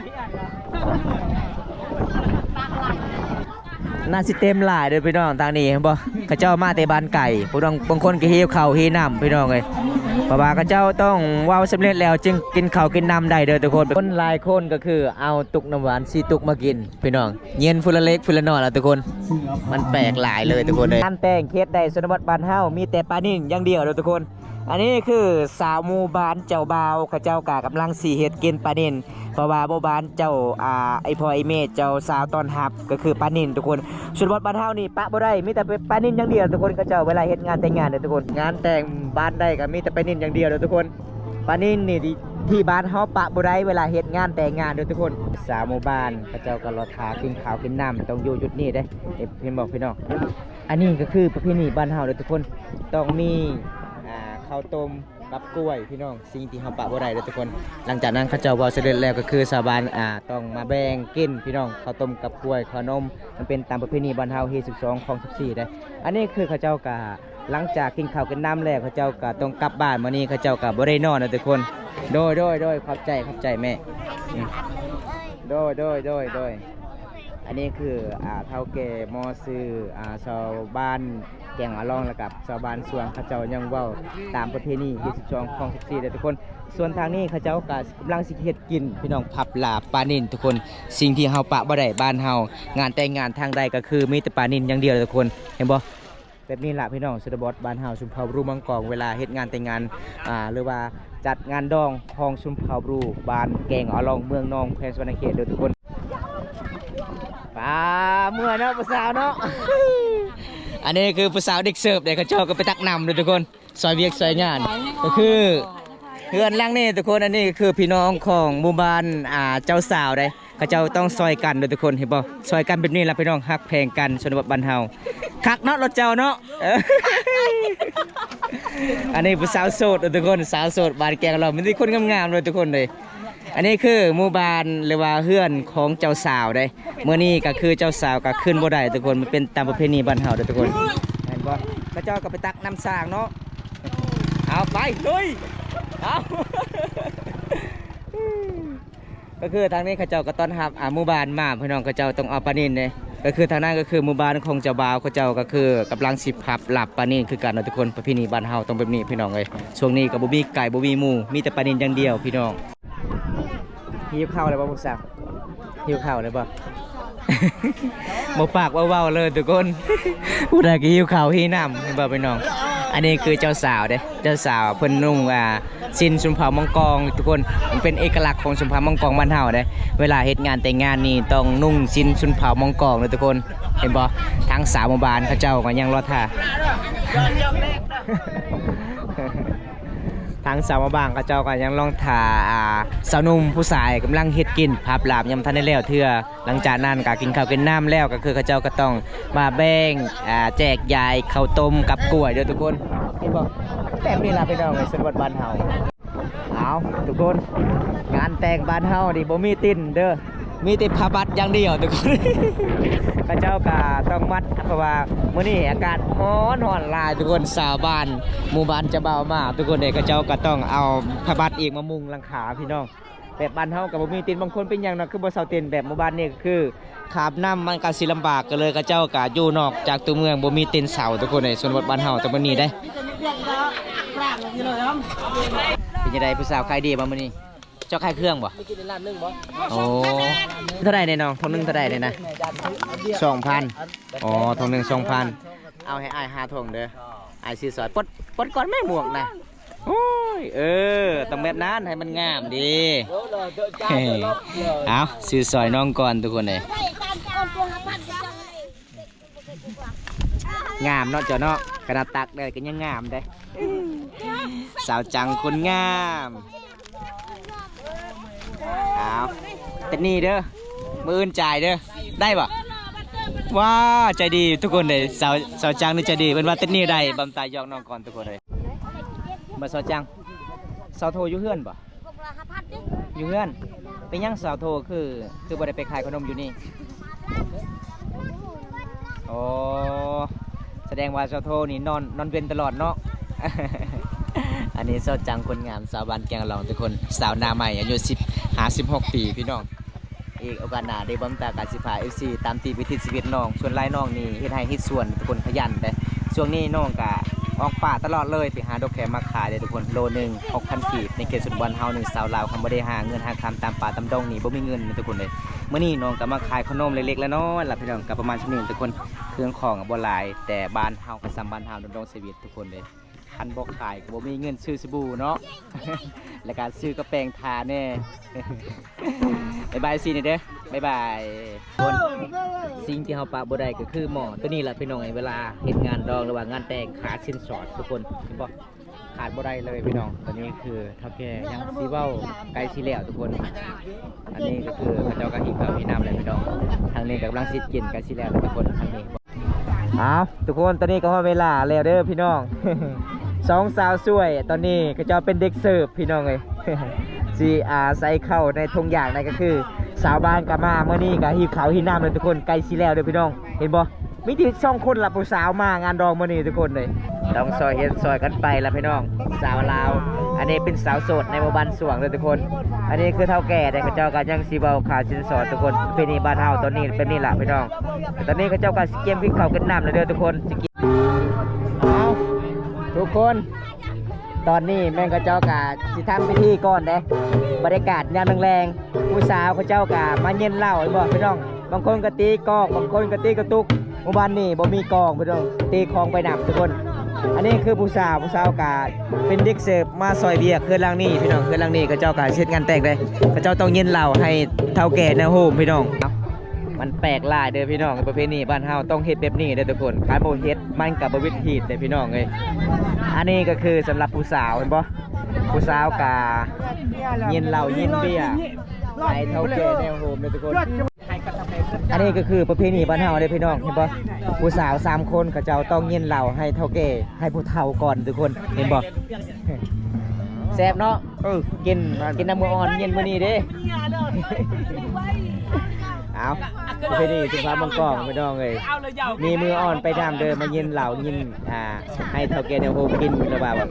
ໜ້າຊິເຕັມຫຼາຍເດີພີ່ນ້ອງ ທາງນີ້ເຫັນບໍ່? ເຂົາເຈົ້າມາແຕ່ບ້ານໄກ ຜູ້ນ້ອງ ບາງຄົນກໍຫິວເຂົ້າຫິວນ້ຳພີ່ນ້ອງເອີຍ ເພາະວ່າເຂົາເຈົ້າຕ້ອງເວົ້າສຳເລັດແລ້ວຈຶ່ງກິນເຂົ້າກິນນ້ຳໄດ້ເດີທຸກຄົນ. ຄົນຫຼາຍຄົນກໍຄືເອົາຕຸກນ້ຳຫວານສີ່ຕຸກມາກິນພີ່ນ້ອງ ເຢັນຜູ້ລະເລັກຜູ້ລະນ້ອຍລະທຸກຄົນ. ມັນແປກຫຼາຍເລີຍທຸກຄົນເອີຍ. ງານແຕ່ງເຂດໃດຊົນນະບົດບ້ານເຮົາມີແຕ່ປານິນຢ່າງດຽວເດີທຸກຄົນ. ອັນນີ້ຄືຊາວໝູ່ບ້ານເຈົ້າບ່າວ ເຂົາເຈົ້າກະກຳລັງຊິເຮັດກິນປານິນ ເພາະວ່າໝູ່ບ້ານເຈົ້າ ອ່າ ໄອ້ພໍ່ໄອ້ແມ່ເຈົ້າສາວຕ້ອນຮັບ ກໍຄືປານິນທຸກຄົນ. ຊົນນະບົດບ້ານເຮົານີ້ປະບໍ່ໄດ້ ມີແຕ່ປານິນຢ່າງດຽວທຸກຄົນ. ເຂົາເຈົ້າເວລາເຮັດງານແຕ່ງງານເດີທຸກຄົນ ງານແຕ່ງບ້ານໃດກໍມີແຕ່ປານິນຢ່າງດຽວເດີທຸກຄົນ. ປານິນນີ້ທີ່ ທີ່ບ້ານເຮົາປະບໍ່ໄດ້ເວລາເຮັດງານແຕ່ງງານເດີທຸກຄົນ. ຊາວໝູ່ບ້ານເຂົາເຈົ້າກໍລໍຖ້າກິນເຂົ້າກິນນ້ຳ ຕ້ອງຢູ່ຈຸດນີ້ເດ້ ເຫັນບໍ່ພີ່ນ້ອງ? ອັນນີ້ກໍຄືປະເພນີບ້ານເຮົາເດີທຸກຄົນ ຕ້ອງມີ ອ່າ ເຂົ້າຕົ້ມ ກັບກ້ວຍພີ່ນ້ອງ ສິ່ງທີ່ເຮົາປະບໍ່ໄດ້ເດີທຸກຄົນ. ຫຼັງຈາກນັ້ນເຂົາເຈົ້າເວົ້າສຳເລັດແລ້ວ ກໍຄືຊາວບ້ານ ອ່າ ຕ້ອງມາແບ່ງກິນພີ່ນ້ອງ ເຂົ້າຕົ້ມກັບກ້ວຍ ເຂົ້າໜົມ ມັນເປັນຕາມປະເພນີບ້ານເຮົາ ຮີດສິບສອງ ຂອງສິບສີ່ເດ້. ອັນນີ້ຄືເຂົາເຈົ້າກະ ຫຼັງຈາກກິນເຂົ້າກິນນ້ຳແລ້ວ ເຂົາເຈົ້າກະຕ້ອງກັບບ້ານ ມື້ນີ້ເຂົາເຈົ້າກະບໍ່ໄດ້ນອນເດີທຸກຄົນ. ໂດຍ ໂດຍ ໂດຍ ຂອບໃຈ ຂອບໃຈແມ່. ອືມ ໂດຍ ໂດຍ ໂດຍ ໂດຍ. ອັນນີ້ຄື ອ່າ ເຖົ້າແກ່ໝໍຊື່ ອ່າ ຊາວບ້ານແກງອາລອງ ແລະກັບຊາວບ້ານສວງ ເຂົາເຈົ້າຍັງເວົ້າຕາມປະເພນີທີສິບສອງ ຂອງສິບສີ່ເດີທຸກຄົນ. ສ່ວນທາງນີ້ເຂົາເຈົ້າກໍກຳລັງຊິເຮັດກິນ ພີ່ນ້ອງ ພັບລາບປານິນທຸກຄົນ. ສິ່ງທີ່ເຮົາປະບໍ່ໄດ້ບ້ານເຮົາ ງານແຕ່ງງານທາງໃດກໍຄືມີແຕ່ປານິນຢ່າງດຽວເດີທຸກຄົນ ເຫັນບໍ່? ແບບນີ້ລະພີ່ນ້ອງ ຊົນນະບົດບ້ານເຮົາ ຊົນເຜົ່າບຣູມັງກອງ ເວລາເຮັດງານແຕ່ງງານ ອ່າ ຫຼືວ່າຈັດງານດອງຂອງຊົນເຜົ່າບຣູ ບ້ານແກງອາລອງ ເມືອງນອງ ແຂວງສະຫວັນນະເຂດເດີທຸກຄົນ. ປາ ເມື່ອຍເນາະຜູ້ສາວເນາະ. ອັນນີ້ຄືຜູ້ສາວເດັກເສີບເດ້ ເຂົາເຈົ້າກໍໄປຕັກນ້ຳເດີທຸກຄົນ ຊ່ອຍວຽກຊ່ອຍງານ. ກໍຄືເຮືອນຫຼັງນີ້ທຸກຄົນ ອັນນີ້ກໍຄືພີ່ນ້ອງຂອງໝູ່ບ້ານ ອ່າ ເຈົ້າສາວເດ້. ເຂົາເຈົ້າຕ້ອງຊ່ອຍກັນເດີທຸກຄົນ ເຫັນບໍ່? ຊ່ອຍກັນແບບນີ້ລະພີ່ນ້ອງ ຮັກແພງກັນ ຊົນນະບົດບ້ານເຮົາ. ຄັກເນາະ ລົດເຈົ້າເນາະ. ເອີ ອັນນີ້ຜູ້ສາວໂສດເດີທຸກຄົນ ສາວໂສດບ້ານແກງອາລອງ ມີແຕ່ຄົນງາມໆເລີຍທຸກຄົນເລີຍ. ອັນນີ້ຄືໝູ່ບ້ານ ຫຼືວ່າເຮືອນຂອງເຈົ້າສາວເດ້. ມື້ນີ້ກໍຄືເຈົ້າສາວກໍຂຶ້ນບໍ່ໄດ້ທຸກຄົນ ມັນເປັນຕາມປະເພນີບ້ານເຮົາເດີທຸກຄົນ ເຫັນບໍ່? ເຂົາເຈົ້າກໍໄປຕັກນ້ຳສ້າງເນາະ. ເອົາໄປລຸຍ ເອົາ. ກໍຄືທາງນີ້ເຂົາເຈົ້າກໍຕ້ອນຮັບ ອ່າ ໝູ່ບ້ານມາ ພີ່ນ້ອງ ເຂົາເຈົ້າຕ້ອງເອົາປານິນເດ້. ກໍຄືທາງນັ້ນກໍຄືໝູ່ບ້ານຂອງເຈົ້າບ່າວ ເຂົາເຈົ້າກໍຄືກຳລັງຊິພັບລາບປານິນຄືກັນເນາະທຸກຄົນ. ປະເພນີບ້ານເຮົາຕ້ອງແບບນີ້ພີ່ນ້ອງເອີຍ. ຊ່ວງນີ້ກໍບໍ່ມີໄກ່ບໍ່ມີໝູ ມີແຕ່ປານິນຢ່າງດຽວພີ່ນ້ອງ. ຫິວເຂົ້າແລ້ວບໍ່ຜູ້ສາວ? ຫິວເຂົ້າແລ້ວບໍ່? ບໍ່ປາກບໍ່ເວົ້າເລີຍທຸກຄົນ. ຜູ້ໃດກໍຫິວເຂົ້າຫິວນ້ຳ ເຫັນບໍ່ພີ່ນ້ອງ? ອັນນີ້ຄືເຈົ້າສາວເດ້ ເຈົ້າສາວເພິ່ນນຸ່ງ ອ່າ ສິ້ນຊົນເຜົ່າມັງກອງທຸກຄົນ ມັນເປັນເອກະລັກຂອງຊົນເຜົ່າມັງກອງບ້ານເຮົາເດ້. ເວລາເຮັດງານແຕ່ງງານນີ້ຕ້ອງນຸ່ງສິ້ນຊົນເຜົ່າມັງກອງເດີທຸກຄົນ ເຫັນບໍ່? ທາງສາວໝູ່ບ້ານເຂົາເຈົ້າກໍຍັງລໍຖ້າ ທາງສາວໝູ່ບ້ານເຂົາເຈົ້າກໍຍັງລໍຖ້າ ອ່າ ສາວໜຸ່ມຜູ້ຊາຍກຳລັງເຮັດກິນ ພັບລາບຍັງບໍ່ທັນໄດ້ແລ້ວເທື່ອ. ຫຼັງຈາກນັ້ນກໍກິນເຂົ້າກິນນ້ຳແລ້ວ ກໍຄືເຂົາເຈົ້າກໍຕ້ອງມາແບ່ງ ອ່າ ແຈກຢາຍເຂົ້າຕົ້ມກັບກ້ວຍເດີທຸກຄົນ ເຫັນບໍ່? ແບບນີ້ລະພີ່ນ້ອງເອີຍ ຊົນນະບົດບ້ານເຮົາ. ເອົາທຸກຄົນ ງານແຕ່ງບ້ານເຮົານີ້ບໍ່ມີຕິນເດີ ມີແຕ່ຜ້າບັດຢ່າງດຽວທຸກຄົນ. ເຂົາເຈົ້າກໍຕ້ອງມັດ ເພາະວ່າມື້ນີ້ອາກາດຮ້ອນ ຮ້ອນຫຼາຍທຸກຄົນ. ຊາວບ້ານ ໝູ່ບ້ານເຈົ້າບ່າວມາທຸກຄົນເດ້ ເຂົາເຈົ້າກໍຕ້ອງເອົາຜ້າບັດອີກມາມຸງຫຼັງຄາພີ່ນ້ອງ. ແບບບ້ານເຮົາກໍບໍ່ມີຕິນ ບາງຄົນເປັນຫຍັງເນາະ ຄືບໍ່ເຊົ່າຕິນ. ແບບໝູ່ບ້ານນີ້ກໍຄືຂ້າມນ້ຳມັນກໍຊິລຳບາກ ກໍເລີຍເຂົາເຈົ້າກໍຢູ່ນອກຈາກຕົວເມືອງ ບໍ່ມີຕິນເຊົ່າທຸກຄົນເອີຍ. ຊົນນະບົດບ້ານເຮົາຕ້ອງແບບນີ້ເດ້. ເປັນຈັ່ງໃດຜູ້ສາວ ຂາຍດີບໍ່ມື້ນີ້? ເຈົ້າຂາຍເຄື່ອງບໍ່? ມີກິນໃນຮ້ານໜຶ່ງບໍ່? ໂອ້ ເທົ່າໃດນີ້ນ້ອງ? ຖົງໜຶ່ງເທົ່າໃດນີ້ນະ? ສອງພັນ. ອໍ ຖົງໜຶ່ງສອງພັນ. ເອົາໃຫ້ອ້າຍຫ້າຖົງເດີ ອ້າຍຊື້ຊ່ອຍ. ປົດ ປົດກ່ອນແມ່ໝວກນະ. ໂອ້ຍ ເອີ ຕ້ອງແບບນັ້ນ ໃຫ້ມັນງາມເດ້. ເອົາ ຊື້ຊ່ອຍນ້ອງກ່ອນທຸກຄົນເອີຍ. ງາມເນາະເຈົ້າເນາະ ຂະໜາດຕາກແດດກໍຍັງງາມເດ້. ສາວຈັງຄົນງາມ. ເອົາ ຕິດໜີ້ເດີ ມື້ອື່ນຈ່າຍເດີ ໄດ້ບໍ່? ວ້າ ໃຈດີທຸກຄົນເດ້. ສາວ ສາວຈັງນີ້ໃຈດີ ເພິ່ນວ່າຕິດໜີ້ໄດ້. ບຳຕາຢອກນ້ອງກ່ອນທຸກຄົນເດ້. ມາສາວຈັງ ສາວໂທຢູ່ເຮືອນບໍ່? ຢູ່ເຮືອນ. ເປັນຫຍັງສາວໂທຄື ຄືບໍ່ໄດ້ໄປຂາຍຂະໜົມຢູ່ນີ້? ອໍ ສະແດງວ່າສາວໂທນີ້ນອນ ນອນເວັນຕະຫຼອດເນາະ. ອັນນີ້ສາວຈັງຄົນງາມ ສາວບ້ານແກງຫຼອງທຸກຄົນ ສາວໜ້າໃໝ່ ອາຍຸສິບຫ້າ ສິບຫົກປີພີ່ນ້ອງ. ອີກໂອກາດໜ້າເດ້ ບຳຕາກໍຊິພາເອັຟຊີຕາມຕິດວິຖີຊີວິດນ້ອງ. ສ່ວນຫຼາຍນ້ອງນີ້ເຮັດໄຮ່ເຮັດສວນທຸກຄົນ ຂະຫຍັນເດ້. ຊ່ວງນີ້ນ້ອງກະອອກປ່າຕະຫຼອດເລີຍ ໄປຫາດອກແຄມາຂາຍເດ້ທຸກຄົນ. ໂລໜຶ່ງຫົກພັນກີບ ໃນເຂດຊົນນະບົດເຮົານີ້ ຊາວລາວຄັນບໍ່ໄດ້ຫາເງິນຫາຄຳຕາມປ່າຕາມດົງນີ້ ບໍ່ມີເງິນນະທຸກຄົນເດ້. ມື້ນີ້ນ້ອງກໍມາຂາຍຂະໜົມເລັກໆນ້ອຍໆລະພີ່ນ້ອງ. ກໍປະມານສ່ຳນີ້ທຸກຄົນ ເຄື່ອງຂອງກໍບໍ່ຫຼາຍ ແຕ່ບ້ານເຮົາກໍສ່ຳບ້ານເຮົາ ດຳລົງຊີວິດທຸກຄົນເດ້. ຄັນບໍ່ຂາຍກໍບໍ່ມີເງິນຊື້ສະບູເນາະ ແລ້ວກໍຊື້ກາແຟທາແດ່. ບາຍບາຍຊີນີ້ເດີ ບາຍບາຍ. ຄົນ ສິ່ງທີ່ເຮົາປະບໍ່ໄດ້ກໍຄືໝໍ້ໂຕນີ້ລະພີ່ນ້ອງເອີຍ. ເວລາເຮັດງານດອງ ຫຼືວ່າງານແຕ່ງ ຂາດສິນສອດທຸກຄົນ ເຫັນບໍ່? ຂາດບໍ່ໄດ້ເລີຍພີ່ນ້ອງ. ຕອນນີ້ຄືເຖົ້າແກ່ຍັງຊິເວົ້າ ໃກ້ຊິແລ້ວທຸກຄົນ. ອັນນີ້ກໍຄືເຂົາເຈົ້າກໍຫິວເຂົ້າຫິວນ້ຳແລ້ວພີ່ນ້ອງ. ທາງນີ້ກໍກຳລັງຊິກິນ ໃກ້ຊິແລ້ວແລ້ວທຸກຄົນ ທາງນີ້. ເອົາທຸກຄົນ ຕອນນີ້ກໍຮອດເວລາແລ້ວເດີພີ່ນ້ອງ. ສອງສາວສວຍ ຕອນນີ້ເຂົາເຈົ້າເປັນເດັກເສີບພີ່ນ້ອງເອີຍ. ຊິ ອ່າ ໃສ່ເຂົ້າໃນຖົງຢາງໃດ ກໍຄືຊາວບ້ານກໍມາ. ມື້ນີ້ກໍຫິວເຂົ້າຫິວນ້ຳເລີຍທຸກຄົນ ໃກ້ຊິແລ້ວເດີພີ່ນ້ອງ. ເຫັນບໍ່? ມີແຕ່ສອງຄົນລະຜູ້ສາວມາງານດອງມື້ນີ້ທຸກຄົນເລີຍ. ຕ້ອງຊ່ອຍເຮັດຊ່ອຍກັນໄປລະພີ່ນ້ອງ ສາວລາວ. ອັນນີ້ເປັນສາວໂສດໃນໝູ່ບ້ານຊ່ວງເດີທຸກຄົນ. ອັນນີ້ຄືເຖົ້າແກ່ເດ້ ເຂົາເຈົ້າກໍຍັງຊິເວົ້າຄ່າສິນສອດທຸກຄົນ. ປະເພນີບ້ານເຮົາຕອນນີ້ເປັນນີ້ລະພີ່ນ້ອງ. ຕອນນີ້ເຂົາເຈົ້າກໍຊິກຽມກິນເຂົ້າກິນນ້ຳແລ້ວເດີທຸກຄົນ ຊິກິນ. ເອົາ ທຸກຄົນ ຕອນນີ້ແມ່ນເຂົາເຈົ້າກໍຊິທຳພິທີກ່ອນເດ້. ບັນຍາກາດຍາມແລງໆ ຜູ້ສາວເຂົາເຈົ້າກໍມາເຢັນເຫຼົ້າ ເຫັນບໍ່ພີ່ນ້ອງ? ບາງຄົນກໍຕີກອງ ບາງຄົນກໍຕີກະຕຸກ. ໝູ່ບ້ານນີ້ບໍ່ມີກອງພີ່ນ້ອງ ຕີຄອງໄປນຳທຸກຄົນ. ອັນນີ້ຄືຜູ້ສາວ ຜູ້ສາວກະເປັນເດັກເສີບມາຊ່ອຍວຽກເຮືອນຫຼັງນີ້ພີ່ນ້ອງ. ເຮືອນຫຼັງນີ້ເຂົາເຈົ້າກະເຮັດງານແຕ່ງເດ້ ເຂົາເຈົ້າຕ້ອງເຢັນເຫຼົ້າໃຫ້ເຖົ້າແກ່ແນວໂຮມພີ່ນ້ອງ. ມັນແປກຫຼາຍເດີພີ່ນ້ອງ ປະເພນີບ້ານເຮົາຕ້ອງເຮັດແບບນີ້ເດີທຸກຄົນ. ຄັນບໍ່ເຮັດມັນກະບໍ່ເປັນຮີດເດ້ພີ່ນ້ອງເອີຍ. ອັນນີ້ກໍຄືສຳລັບຜູ້ສາວ ເຫັນບໍ່? ຜູ້ສາວກະເຢັນເຫຼົ້າເຢັນເບຍໃຫ້ເຖົ້າແກ່ແນວໂຮມເດີທຸກຄົນ. ອັນນີ້ກໍຄືປະເພນີບ້ານເຮົາເດ້ພີ່ນ້ອງ ເຫັນບໍ່? ຜູ້ສາວສາມຄົນເຂົາເຈົ້າຕ້ອງເຢັນເຫຼົ້າໃຫ້ເຖົ້າແກ່ ໃຫ້ຜູ້ເຖົ້າກ່ອນທຸກຄົນ ເຫັນບໍ່? ແຊບເນາະ. ເອີ ກິນ ກິນນຳມື້ອ່ອນເຢັນມື້ນີ້ເດ້. ເອົາ ປະເພນີສຸພາບມົງກອງພີ່ນ້ອງເອີຍ ມີມື້ອ່ອນໄປນຳເດີ ມາເຢັນເຫຼົ້າເຢັນ ອ່າ ໃຫ້ເຖົ້າແກ່ແນວໂຮມກິນ ແບບວ່າແບບ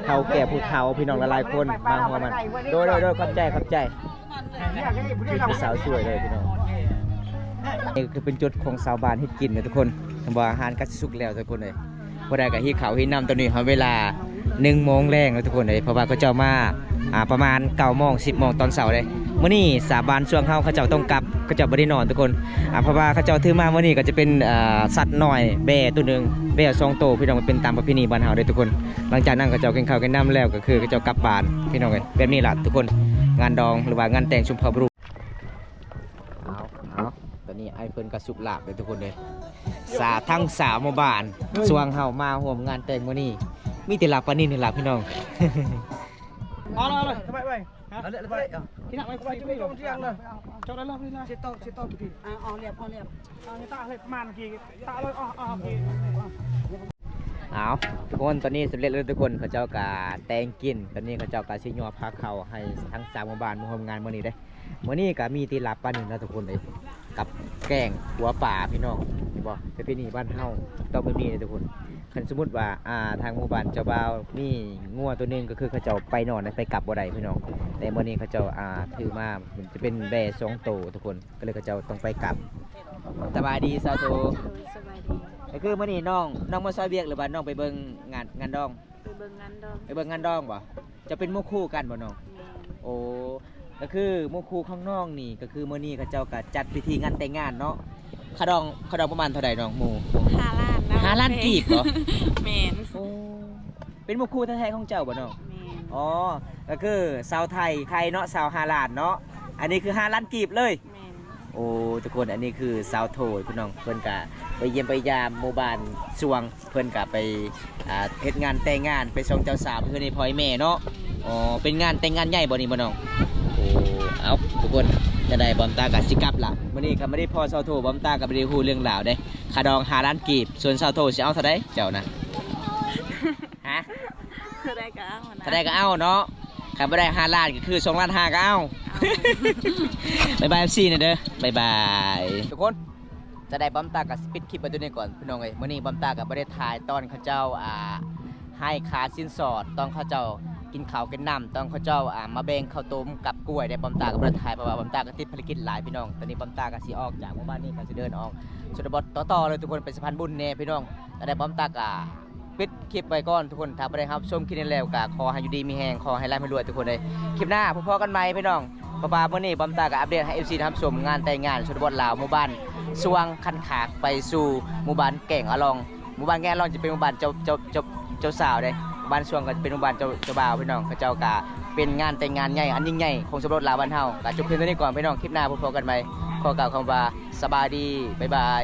ເຖົ້າແກ່ຜູ້ເຖົ້າພີ່ນ້ອງຫຼາຍໆຄົນມາຮ່ວມກັນ. ໂດຍ ໂດຍ ໂດຍ ຂອບໃຈ ຂອບໃຈ. ມີຜູ້ສາວຊ່ວຍເລີຍພີ່ນ້ອງ. ນີ້ຄືເປັນຈຸດຂອງຊາວບ້ານເຮັດກິນເນາະທຸກຄົນ. ເຫັນບໍ່ ອາຫານກໍຊິສຸກແລ້ວທຸກຄົນເອີຍ. ຜູ້ໃດກໍຫິວເຂົ້າຫິວນ້ຳ ຕອນນີ້ຮອດເວລາໜຶ່ງໂມງແລງແລ້ວທຸກຄົນເອີຍ ເພາະວ່າເຂົາເຈົ້າມາ ອ່າ ປະມານເກົ້າໂມງ ສິບໂມງຕອນເຊົ້າເດ້. ມື້ນີ້ຊາວບ້ານຊ່ວງເຮົາ ເຂົາເຈົ້າຕ້ອງກັບ ເຂົາເຈົ້າບໍ່ໄດ້ນອນທຸກຄົນ ອ່າ ເພາະວ່າເຂົາເຈົ້າຖືມາມື້ນີ້ກໍຈະເປັນ ອ່າ ສັດນ້ອຍ ແບ້ໂຕໜຶ່ງ ແບ້ສອງໂຕ ພີ່ນ້ອງ ເປັນຕາມປະເພນີບ້ານເຮົາເດ້ທຸກຄົນ. ຫຼັງຈາກນັ້ນເຂົາເຈົ້າກິນເຂົ້າກິນນ້ຳແລ້ວ ກໍຄືເຂົາເຈົ້າກັບບ້ານ ພີ່ນ້ອງເອີຍ. ແບບນີ້ລະທຸກຄົນ ງານດອງ ຫຼືວ່າງານແຕ່ງຊຸມເຜົ່າບຣູ. ເອົາ ເອົາ ຕອນນີ້ອ້າຍເພິ່ນກໍສຸບລາບເດ້ທຸກຄົນເດ້. ສາ ທັງສາວໝູ່ບ້ານຊ່ວງເຮົາມາຮ່ວມງານແຕ່ງມື້ນີ້ ມີແຕ່ລາບປານິນນີ້ລະພີ່ນ້ອງ. ເອົາເລີຍ ເອົາເລີຍ ເອົາເລີຍ ເອົາເລີຍ ເອົາເລີຍ ເອົາເລີຍ ເອົາເລີຍ. ເອົາ ເອົາ ທຸກຄົນ ຕອນນີ້ສຳເລັດແລ້ວທຸກຄົນ ເຂົາເຈົ້າກະແຕ່ງກິນ. ຕອນນີ້ເຂົາເຈົ້າກະຊິຍົວພາເຂົ້າໃຫ້ທັງສາມໝູ່ບ້ານມາຮ່ວມງານມື້ນີ້ເດ້. ມື້ນີ້ກະມີແຕ່ລາບປານິນເນາະທຸກຄົນເອີຍ ກັບແກງຂົ້ວປາພີ່ນ້ອງ. ເຫັນບໍ່ ປະເພນີບ້ານເຮົາຕ້ອງແບບນີ້ເດ້ທຸກຄົນ. ຄັນສົມມຸດວ່າ ອ່າ ທາງໝູ່ບ້ານເຈົ້າບ່າວມີງົວໂຕໜຶ່ງ ກໍຄືເຂົາເຈົ້າໄປນອນໄດ້ ໄປກັບບໍ່ໄດ້ພີ່ນ້ອງ. ແຕ່ມື້ນີ້ເຂົາເຈົ້າ ອ່າ ຖືມາ ຈະເປັນແບ້ສອງໂຕທຸກຄົນ ກໍເລີຍເຂົາເຈົ້າຕ້ອງໄປກັບ. ສະບາຍດີສາວໂທ. ໂດຍ ສະບາຍດີ. ກໍຄືມື້ນີ້ນ້ອງ ນ້ອງມາຊ່ອຍວຽກ ຫຼືວ່ານ້ອງໄປເບິ່ງງານ ງານດອງ? ໄປເບິ່ງງານດອງ. ໄປເບິ່ງງານດອງບໍ່? ເຈົ້າເປັນໝູ່ຄູ່ກັນບໍ່ນ້ອງ? ແມ່ນ. ໂອ້ ກໍຄືໝູ່ຄູ່ຂອງນ້ອງນີ້ ກໍຄືມື້ນີ້ເຂົາເຈົ້າກໍຈັດພິທີງານແຕ່ງງານເນາະ. ຄ່າດອງ ຄ່າດອງປະມານເທົ່າໃດນ້ອງ? ໝູ່ ຫ້າລ້ານນະ. ຫ້າລ້ານກີບບໍ່? ແມ່ນ. ໂອ້ ເປັນໝູ່ຄູ່ແທ້ໆຂອງເຈົ້າບໍ່ນ້ອງ? ແມ່ນ. ອໍ ກໍຄືຊາວໄທ ໄທເນາະ ຊາວຫ້າລ້ານເນາະ. ອັນນີ້ຄືຫ້າລ້ານກີບເລີຍ. ແມ່ນ. ໂອ້ ທຸກຄົນ ອັນນີ້ຄືສາວໂທພີ່ນ້ອງ ເພິ່ນກະໄປຢ້ຽມໄປຢາມໝູ່ບ້ານຊ່ວງ ເພິ່ນກະໄປ ອ່າ ເຮັດງານແຕ່ງງານ ໄປສົ່ງເຈົ້າສາວໄປເຮືອນໃຫ້ພໍ່ໃຫ້ແມ່ເນາະ. ອໍ ເປັນງານແຕ່ງງານໃຫຍ່ບໍ່ນີ້ບໍ່ນ້ອງ? ໂອ້ ເອົ້າ ທຸກຄົນ ຈັ່ງໃດບອມຕາກະຊິກັບລະ. ມື້ນີ້ກະບໍ່ໄດ້ພໍ້ສາວໂທ ບອມຕາກະບໍ່ໄດ້ຮູ້ເລື່ອງລາວເດ້. ຄ່າດອງຫ້າລ້ານກີບ ສ່ວນສາວໂທຊິເອົາເທົ່າໃດເຈົ້ານະ? ຮະ? ເທົ່າໃດກໍເອົານະ ເທົ່າໃດກໍເອົາເນາະ. ຄັນບໍ່ໄດ້ຫ້າລ້ານກໍຄືສອງລ້ານຫ້າກໍເອົາ. ເອົາ ບາຍບາຍ ເອັຟຊີ ແດ່ເດີ ບາຍບາຍ. ທຸກຄົນ ຈະໄດ້ ບອມຕາກໍຊິປິດຄລິບໄວ້ຕົວນີ້ກ່ອນພີ່ນ້ອງເອີຍ. ມື້ນີ້ບອມຕາກໍບໍ່ໄດ້ຖ່າຍຕອນເຂົາເຈົ້າ ອ່າ ໃຫ້ຄ່າສິນສອດ ຕອນເຂົາເຈົ້າກິນເຂົ້າກິນນ້ຳ ຕອນເຂົາເຈົ້າ ອ່າ ມາແບ່ງເຂົ້າຕົ້ມກັບກ້ວຍເດ້. ບອມຕາກໍບໍ່ໄດ້ຖ່າຍ ເພາະວ່າບອມຕາກໍຕິດພາລະກິດຫຼາຍພີ່ນ້ອງ. ຕອນນີ້ບອມຕາກໍຊິອອກຈາກໝູ່ບ້ານນີ້ ກໍຊິເດີນອອກຊົນນະບົດຕໍ່ໆເລີຍທຸກຄົນ ໄປສະພານບຸນແດ່ພີ່ນ້ອງ. ຈະໄດ້ ບອມຕາກໍ ປິດຄລິບໄວ້ກ່ອນທຸກຄົນ. ຖ້າຜູ້ໃດຮັບຊົມຄລິບນີ້ແລ້ວກໍຂໍໃຫ້ຢູ່ດີມີແຮງ ຂໍໃຫ້ລ່ຳໃຫ້ລວຍທຸກຄົນເອີຍ. ຄລິບໜ້າພົບກັນໃໝ່ພີ່ນ້ອງ. ເພາະວ່າມື້ນີ້ບອມຕາກໍອັບເດດໃຫ້ ເອັຟຊີ ຮັບຊົມງານແຕ່ງງານຊົນນະບົດລາວ ໝູ່ບ້ານຊ່ວງ ຂັ້ນຂາກໄປສູ່ໝູ່ບ້ານແກ້ງອາລອງ. ໝູ່ບ້ານແກ້ງອາລອງຈະເປັນໝູ່ບ້ານເຈົ້າ ເຈົ້າ ເຈົ້າ ເຈົ້າສາວເດ້. ໝູ່ບ້ານຊ່ວງກໍຈະເປັນໝູ່ບ້ານເຈົ້າ ເຈົ້າບ່າວພີ່ນ້ອງ. ເຂົາເຈົ້າກໍເປັນງານແຕ່ງງານໃຫຍ່ ອັນຍິ່ງໃຫຍ່ຂອງຊົນນະບົດລາວບ້ານເຮົາ. ກໍຈົບພຽງເທົ່ານີ້ກ່ອນພີ່ນ້ອງ. ຄລິບໜ້າພົບກັນໃໝ່. ຂໍກ່າວຄຳວ່າ ສະບາຍດີ ບາຍບາຍ.